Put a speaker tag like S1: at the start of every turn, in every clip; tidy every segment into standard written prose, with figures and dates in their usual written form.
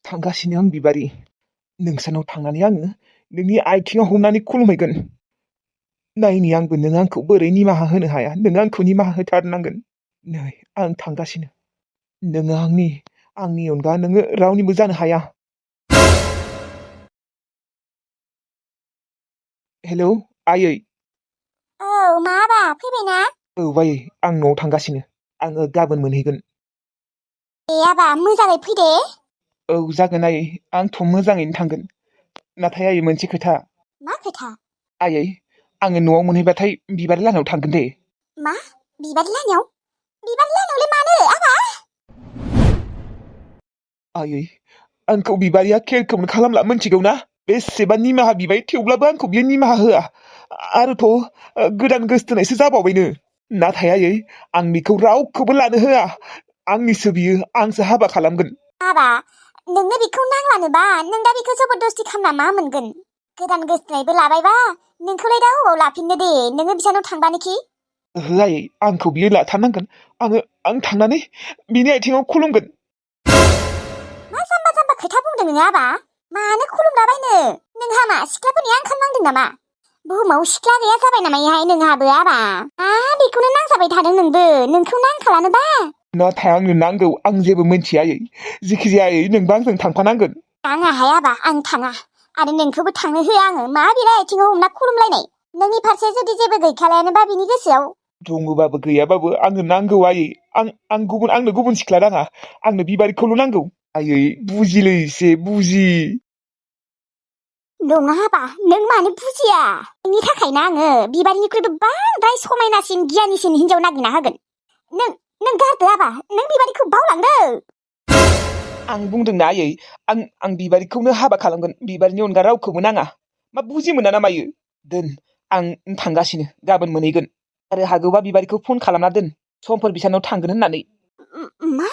S1: थांगासिनो आं बिबारि नोंसानाव थांनानै आङो नोंनि आथिङाव हमनानै खुलुमहैगोन। नायनि आंबो नों आंखौ बोरै निमाहा होनो हाया नों आंखौ निमाहा होथारनांगोन। नै आं थांगासिनो नोङो आंनि अनगा नोङो रावनिबो जानो हाया। हेलौ आयै।
S2: औ माबा फैबायना?
S1: औ आयै आं न'आव थांगासिनो आङो गाबोन मोनहैगोन।
S2: ए आबा मोजाङै फैदे।
S1: औ जागोन आयै आंथ' मोजाङैनो थांगोन। नाथाय आयै मोनसे खोथा।
S2: मा खोथा?
S1: आयै आङो न'आव मोनहैबाथाय बिबारि लाहानाव थांगोन दे।
S2: मा बिबारि लाहानाव? बिबारि लाहानावलाय मानो आबा?
S1: आयै आंखौ बिबारिया खेरखौनो खालामला मोनथिगौ ना? बेसेबा निमाहा बिबाय थेवब्लाबो आंखौ बियो निमाहा होआ। आरोथ' गोदान गोसथोनायसो जाबावबायनो। नाथाय आयै आं बिखौ रावखौबो लानो होआ। आंनिसो बियो आंसो हाबा खालामगोन।
S2: आबा नोंनो बेखौ नांलानोबा नों दा बेखौ जबरदस्ति खालामना मा मोनगोन? गोदान गोसथोनायबो लाबायबा नोंखौलाय दा अबाव लाफिननो दे नोङो बिसानाव थांबानोखि।
S1: ओहो आयै आंखौ बियो लाथारनांगोन। आं थांनानै बिनि आथिङाव खुलुमगोन।
S2: मा जाम्बा जाम्बा खोथा बुंदों नोङो आबा? मानो खुलुमलाबायनो? नोंहा मा सिख्लाफोरनि आंखाल नांदों नामा? बुहुमाव सिख्ला गैया जाबाय नामा इहाय नोंहाबो आबा? बेखौनो नांजाबाय थादों नोंबो नोंखौ नांखालानोबा?
S1: नाथाय आंनो नांगौ आं जेबो मिन्थिया आयै। जिखिजाया आयै नोंबो आंजों थांफानांगोन।
S2: आङाहाय आबा आं थाङा आरो नोंखौबो थांनो होआ आङो। मा बिलाय आथिङाव हमना खुलुमलायनाय? नोंनि फारसे जुदि जेबो गैखालायानोबा बिनि गोसोआव?
S1: दङबाबो गैयाबाबो आंनो नांगौ आयै। आंनो गुबुन सिख्ला नाङा। आंनो बिबारिखौल' नांगौ। आयै बुजिलै एसे बुजि।
S2: नङा आबा नों मानो बुजिया? नोंनि थाखायनो आङो बिबारिनिख्रुइबो बांद्राय समायनासिन गियानिसिन हिनजाव नागिरना होगोन। नों गारदो आबा नों बिबारिखौ बावलांदो।
S1: आं बुंदोंना आयै आं बिबारिखौनो हाबा खालामगोन। बिबारिनि अनगा रावखौबो नाङा। मा बुजि मोना ना मायो? दोन आं थांगासिनो गाबोन मोनहैगोन। आरो हागौबा बिबारिखौ फन खालामना दोन समफोर बिसानाव थांगोन होननानै।
S2: मा?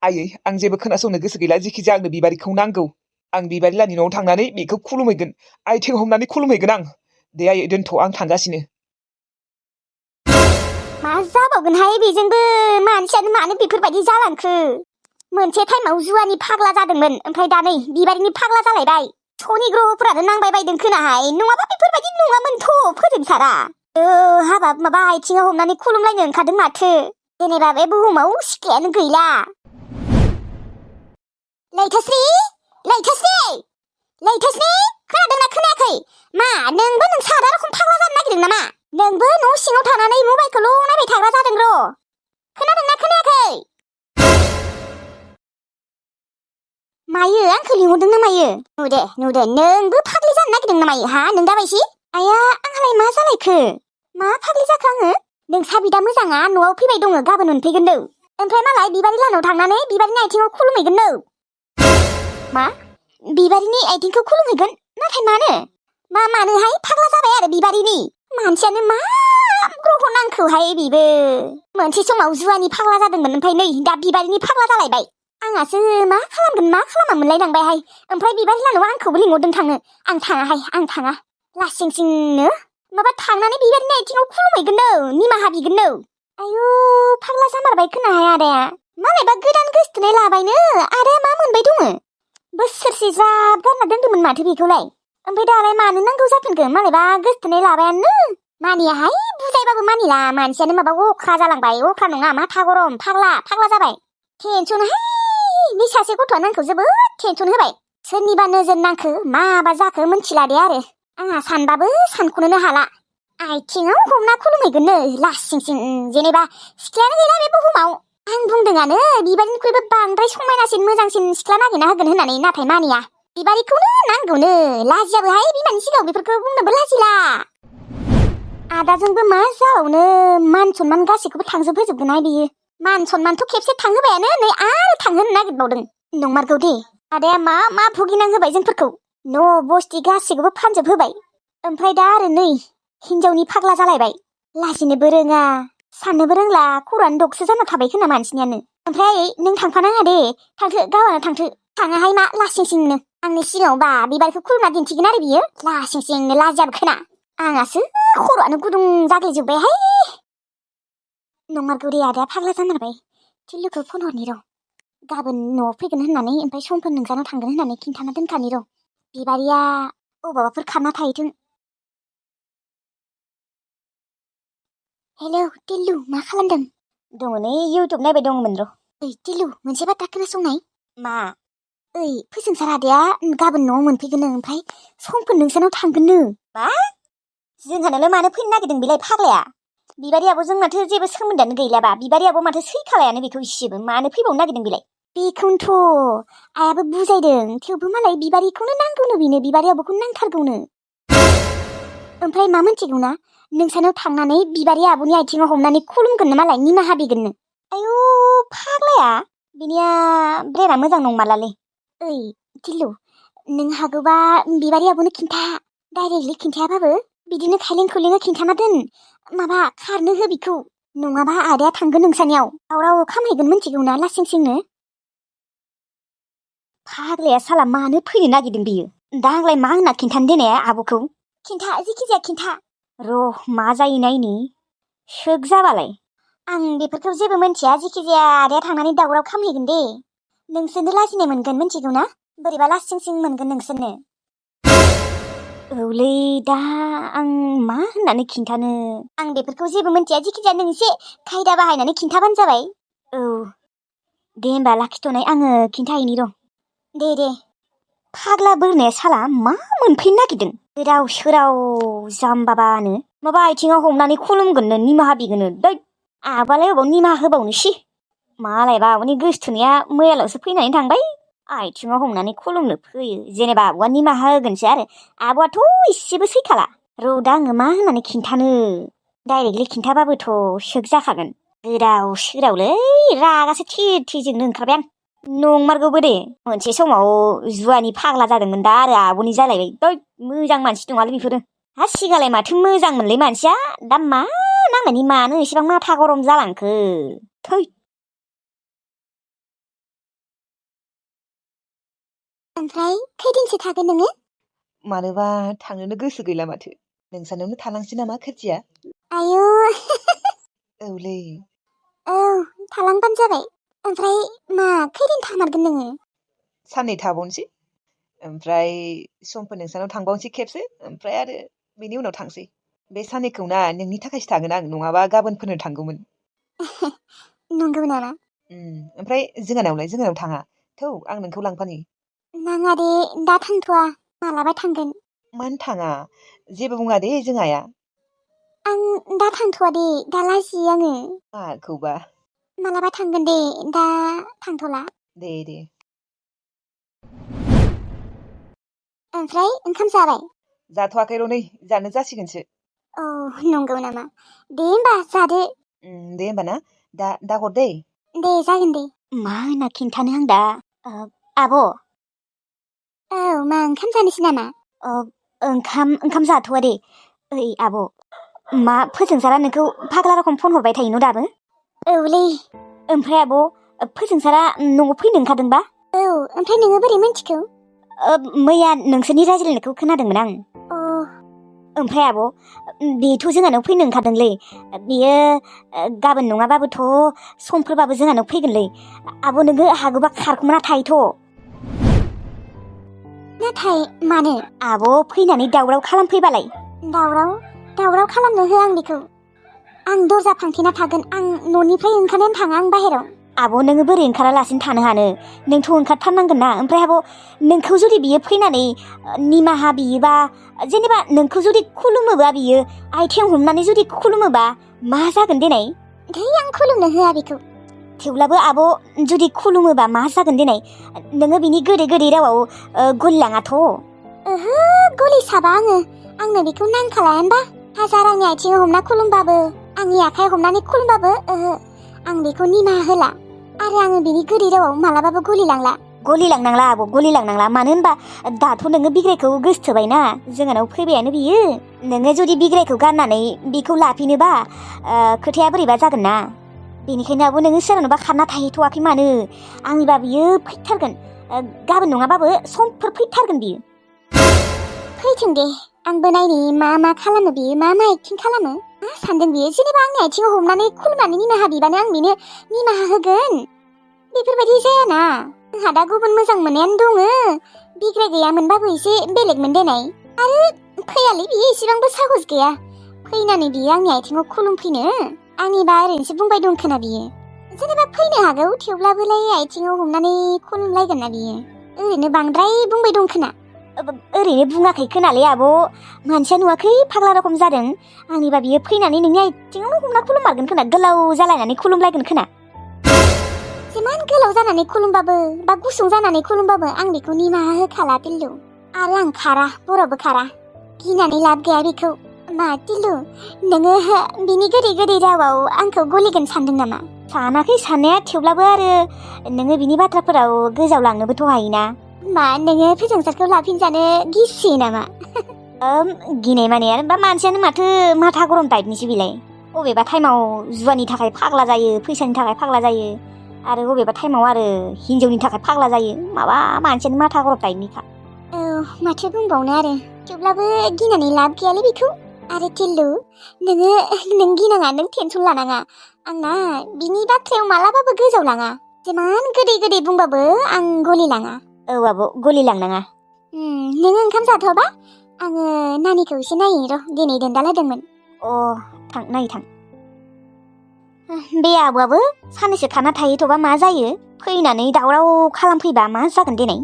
S1: आयै आं जेबो खोनासंनो गोसो गैला। जिखिजाया आंनो बिबारिखौ नांगौ। आं बिबारि लानि न'आव थांनानै बेखौ खुलुमहैगोन। आथिं हमनानै खुलुमहैगोन आं। दे आयै दोनथ' आं थांगासिनो।
S2: मा जाबावगोनहाय बेजोंबो? मानसियानो मानो बेफोरबायदि जालांखो? मोनसे टाइमाव जुवानि फाग्ला जादोंमोन ओमफ्राय दा नै बिबारिनि फाग्ला जालायबाय। सनि ग्रहफोरानो नांबाय बायदों खोनाहाय। नङाबा बेफोरबायदि नङामोनथ' फोजोंसारा। हाबाब माबा आथिङाव हमनानै खुलुमलायनो ओंखारदों माथो। जेनेबा बे बुहुमाव सिख्लायानो गैला। लैथोस्रि खोनादोंना खोनायाखै? मा नोंबो नोंसा आदा रखम फाग्ला जानो नागिरदों नामा? नोंबो न' सिङाव थानानै मबाइलखौल' नायबाय थाग्रा जादों र'। खोनादोंना खोनायाखै? मायो आंखौ लिंहरदों ना मायो? नुदे नोंबो फाग्लि जानो नागिरदों ना मायो हा नों दाबायसि? आया आंहालाय मा जालायखो? मा फाग्लि जाखो आङो? नोंसा बिदा मोजाङा न'आव फैबाय दङ गाबोन मोनफैगोन नो। ओमफ्राय मालाय बिबारि लाहानाव थांनानै बिबारिनि आथिङाव खुलुमहैगोन नो। मा? बिबारिनि आथिंखौ खुलुमहैगोन? नाथाय मानो? मानोहाय फाग्ला जाबाय आरो बिबारिनि? मानसियानो मा ग्रह नांखोहाय बेबो? मोनसे समाव जुवानि फाग्ला जादोंमोन ओमफ्राय नै दा बिबारिनि फाग्ला जालायबाय। आंहासो मा खालामगोन मा खालामा मोनलायलांबायहाय। ओमफ्राय बिबारि लाहानाव आंखौबो लिंहरदों थांनो। आं थाङाहाय आं थाङा। लासिंसिंनो माबा थांनानै बिबारिनि आथिङाव खुलुमहैगोन नो निमाहा बिगोन नो। आयु फाग्ला जामारबाय खोनाहाय आदाया। मालायबा गोदान गोसथोनाय लाबायनो आदाया मा मोनबाय दङ? बोसोरसे ज्राब गारना दोन्दोंमोन माथो बेखौलाय। ओमफ्राय दालाय मानो नांगौ जाफिनखो? मालायबा गोसथोनाय लाबायानो। मानियाहाय बुजायबाबो मानिला। मानसियानो माबा अख्रा जालांबाय। अख्रा नङा माथा गरम फाग्ला जाबाय। टेनसनहाय बे सासे गथ'आनो आंखौ जोबोद टेनसन होबाय। सोरनिबा नोजोर नांखो माबा जाखो मोनथिला दे आरो। आंहा सानबाबो सानख'नोनो हाला। आथिङाव हमना खुलुमहैगोननो लासिंसिं। जेनेबा सिख्लायानो गैला बे बुहुमाव। आं बुंदोंआनो बिबारिनिख्रुइबो बांद्राय समायनासिन मोजांसिन सिख्ला नागिरना होगोन होननानै नाथाय मानिया। बिबारिखौनो नांगौनो। लाजियाबोहाय बिमानि सिगाङाव बेफोरखौ बुंनोबो लाजिला। आदाजोंबो मा जाबावनो मान सनमान गासैखौबो थांजोबहोजोबगोनहाय बियो। मान सनमानथ' खेबसे थांहोबायानो नै आरो थांहोनो नागिरबावदों। नंमारगौ दे आदाया मा भुगिनां होबाय जोंफोरखौ। न' बस्ति गासैखौबो फानजोबहोबाय। ओमफ्राय दा आरो नै हिनजावनि फाग्ला जालायबाय। लाजिनोबो रोङा साननोबो रोंला। खर'आनो दगसो जाना थाबाय खोना मानसिनियानो। ओमफ्राय नों थांफानाङा दे। थांथो गाबोनो थांथो। थाङाहाय मा लासिंसिंनो। आंनि सिगाङावबा बिबारखौ खुलुमना दिन्थिगोन आरो बियो लासिंसिंनो लाजियाबो खोना। आंहासो खर'आनो गुदुं जाग्लिजोब्बायहाय। नंमारगौ दे आदाया फाग्ला जामारबाय। थिलुखौ फन हरनि र'। गाबोन न'आव फैगोन होननानै ओमफ्राय समफोर नोंसानाव थांगोन होननानै खिन्थाना दोनखानि र'। बिबारिया अबावबाफोर खारना थाहैथों। हेलौ टिल्लु, मा खालामदों? दङ नै, इउटुब नायबाय दङमोन र'। ओइ टिल्लु, मोनसे बाथ्रा खोनासंनाय। मा? ओइ फोजोंसार आदाया गाबोन न'आव मोनफैगोन ओमफ्राय समफोर नोंसानाव थांगोननो। मा? जोंहानावलाय मानो फैनो नागिरदों बेलाय फाग्लाया? बिबारि आब'जों माथो जेबो सोमोन्दोआनो गैलाबा। बिबारि आब' माथो सैखालायानो बेखौ इसेबो। मानो फैबावनो नागिरदों बेलाय? बेखौनोथ' आइयाबो बुजायदों, थेवबो मालाय बिबारिखौनो नांगौनो, बेनो बिबारि आब'खौनो नांथारगौनो। ओमफ्राय मा मोनथिगौना, नोंसानाव थांनानै बिबारि आब'नि आथिङाव हमनानै खुलुमगोननो मालाय, निमाहा बिगोननो। आयौ फाग्लाया, बिनिया ब्रेना मोजां नंमालालै। ओइ टिल्लु, नों हागौबा बिबारि आब'नो खिन्था, डाइरेक्टलि खिन्थायाबाबो बिदिनो खायलें खुलेंआ खिन्थाना दोन। माबा खारनो हो बिखौ, नङाबा आदाया थांगोन नोंसानियाव, दावराव खामहैगोन मोनथिगौना लासिंसिंनो। फाग्लाया साला मानो फैनो नागिरदों बियो? दा आंलाय मा होनना खिन्थानो देने आब'खौ? खिन्था, जेखिजाया खिन्था। र' मा जायो नायनि, सोग जाबालाय। आं बेफोरखौ जेबो मिन्थिया, जेखिजाया आदाया थांनानै दावराव खामहैगोन दे। नोंसोरनो लाजिनाय मोनगोन मिन्थिगौना, बोरैबा लासिंसिं मोनगोन नोंसोरनो। औलै, दा आं मा होननानै खिन्थानो? आं बेफोरखौ जेबो मिन्थिया, जेखिजाया नों एसे खायदा बाहायनानै खिन्थाबानो जाबाय। औ दे होमबा लाखिथ'नाय, आङो खिन्थाहैनि र'। दे। फाग्ला बोरनाया साला मा मोनफैनो नागिरदों? गोदाव सोराव जाम्बाबानो, माबा आथिङाव हमनानै खुलुमगोननो, निमाहा बिगोननो। दै आबालाय अबाव निमाहा होबावनोसि। मालायबा आब'नि गोसथोनाया मैयाल'सो फैनानै थांबाय, आथिङाव हमनानै खुलुमनो फैयो। जेनेबा आब'आ निमाहा होगोनसै आरो आब'आथ' इसेबो सैखाला। र' दा आङो मा होननानै खिन्थानो? डाइरेक्टलि खिन्थाबाबोथ' सोग जाखागोन। गोदाव सोरावलै, रागासो थिर थिर जोंनो ओंखारबाय आं। नंमारगौबो दे, मोनसे समाव जुवानि फाग्ला जादोंमोन, दा आरो आब'नि जालायबाय। दै मोजां मानसि नङालै बेफोरो। हा सिगालाय माथो मोजां मोनलै मानसिया, दा मा नांनायनि मानो एसेबां माथा गरम जालांखो? थै। ओमफ्राय खैदिनसो थागोन नोङो?
S3: मानोबा थांनोनो गोसो गैला माथो। नोंसानावनो थालांसै नामा खोथिया?
S2: आयौ
S3: औलै।
S2: औ थालांबानो जाबाय। ओमफ्राय मा खैदिन थामारगोन नोङो?
S3: साननै थाबावनोसै, ओमफ्राय समफोर नोंसानाव थांबावनोसै खेबसे, ओमफ्राय आरो बेनि उनाव थांसै। बे साननैखौना नोंनि थाखायसो थागोन आं, नङाबा गाबोनफोरनो थांगौमोन।
S2: नंगौ नामा?
S3: ओमफ्राय जोंहानाव थाङा? थौ आं नोंखौ लांफानि।
S2: नाङा दे, दा थांथ'वा, मालाबा थांगोन।
S3: मानो थाङा? जेबो बुङा दे जों आइया।
S2: आं दा थांथ'वा दे, दा लाजियो आङो।
S3: माखौबा?
S2: मालाबा थांगोन दे, दा थांथ'ला।
S3: दे।
S2: ओमफ्राय ओंखाम जाबाय?
S3: जाथ'वाखै र' नै, जानो जासिगोनसो।
S2: औ नंगौ नामा? दे होमबा जादो।
S3: दे होमबा ना, दा हर दै।
S2: दे जागोन दे। मा होनना खिन्थानो आं दा? आब'। औ मा ओंखाम जानोसै नामा? ओंखाम जाथ'वा दे। ओइ आब', मा फोजोंसारा नोंखौ फाग्ला रखम फन हरबाय थायो न' दाबो? औलै। ओमफ्राय आब', फोजोंसारा न'आव फैनो ओंखारदोंबा? औ, ओमफ्राय नोङो बोरै मिन्थिखौ? मैया नोंसोरनि रायज्लायनायखौ खोनादोंमोन आं। ओमफ्राय आब', बेथ' जोंहानाव फैनो ओंखारदोंलै। बेयो गाबोन नङाबाबोथ' समफोरबाबो जोंहानाव फैगोनलै। आब' नोङो हागौबा खारखुमाना थाहैथ'। नाथाय मानो? आब' फैनानै दावराव खालामफैबालाय? दावराव खालामनो हो आं बेखौ। आं दरजा फांथेना थागोन, आं न'निफ्राय ओंखारनानै थाङा आं बाहेराव। आब' नोङो बोरै ओंखारालासिनो थानो हानो? नोंथ' ओंखारथारनांगोन ना। ओमफ्राय आब', नोंखौ जुदि बियो फैनानै निमाहा बियोबा, जेनेबा नोंखौ जुदि खुलुमोबा बियो, आथिं हमनानै जुदि खुलुमोबा, मा जागोन देनाय? धै आं खुलुमनो होआ बेखौ। थेवब्लाबो आब' जुदि खुलुमोबा मा जागोन देनाय? नोङो बिनि गोदै रावाव गलिलाङाथ'? ओहो, गलि साबा आंनो बेखौ नांखाला होनबा। हाजार आंनि आथिङाव हमना खुलुमबाबो, आंनि आखाइ हमनानै खुलुमबाबो, ओहो, आं बेखौ निमाहा होला। आरो आङो बिनि गोदै रावाव मालाबाबो गलिलांला। गलिलांनांला आब', गलिलांनांला। मानो होनबा दाथ' नोङो बिग्रायखौ गोसथोबायना, जोंहानाव फैबायानो बियो। नोङो जुदि बिग्रायखौ गारनानै बिखौ लाफिनोबा, खोथाया बोरैबा जागोन ना। बेनिखायनो आब' नोङो सोरनावबा खारना थाहैथ'वाखै मानो? आंनिबा बियो फैथारगोन। गाबोन नङाबाबो समफोर फैथारगोन बियो। फैथों दे, आंबो नायनि मा खालामो बियो, मा एक्टिं खालामो। मा सानदों बियो? जेनेबा आंनि आथिङाव हमनानै खुलुमनानै निमाहा बिबानो आं बेनो निमाहा होगोन। बेफोरबायदि जायाना आंहा दा गुबुन मोजां मोननायानो दङो बिग्राय गैयामोनबाबो एसे बेलेगमोन देनाय आरो फैयालै बियो एसेबांबो साहस गैया फैनानै बियो आंनि आथिङाव खुलुमफैनो आंनिबा ओरैनोसो बुंबाय दं खोना बियो जेनेबा फैनो हागौ थेवब्लाबोलाय आथिङाव हमनानै खुलुमलायगोन ना बियो ओरैनो बांद्राय बुंबाय दं खोना ओरैनो बुङाखै खोनालै आब' मानसिया नुवाखै फाग्ला रखम जादों आंनिबा बियो फैनानै नोंनि आथिङावनो हमना खुलुममारगोन खोना गोलाव जालायनानै खुलुमलायगोन खोना जिमान गोलाव जानानै खुलुमबाबो बा गुसुं जानानै खुलुमबाबो आं बेखौ निमाहा होखाला टिल्लु आरो आं खारा बर'बो खारा गिनानै लाब गैया बेखौ मा टिल्लु नोङो बिनि गोदै गोदै रावाव आंखौ गलिगोन सानदों नामा सानाखै साननाया थेवब्लाबो आरो नोङो बिनि बाथ्राफोराव गोजावलांनोबोथ' हायोना मा नोङो फोजोंसारखौ लाफिनजानो गिसियो नामा गिनाय माने बा मानसियानो माथो माथा गरम टाइपनिसो बिलाय बबेबा टाइमाव जुवानि थाखाय फाग्ला जायो फैसानि थाखाय फाग्ला जायो आरो बबेबा टाइमाव आरो हिन्जावनि थाखाय फाग्ला जायो माबा मानसियानो माथा गरम टाइपनिखा औ माथो बुंबावनो आरो थेवब्लाबो गिनानै लाब गैयालै बेखौ आरो टिल्लु नों गिनाङा नों टेनसन लानाङा आंना बिनि बाथ्रायाव मालाबाबो गोजावलाङा जिमान गोदै गोदै बुंबाबो आं गलिलाङा औ आब' गलिलांनाङा नोङो ओंखाम जाथ'बा आङो नानिखौ एसे नायहैनि र' दिनै दोनदालायदोंमोन थां नाय थां बे आब'आबो साननैसो थाना थाहैथ'बा मा जायो फैनानै दावराव खालामफैबा मा जागोन दिनै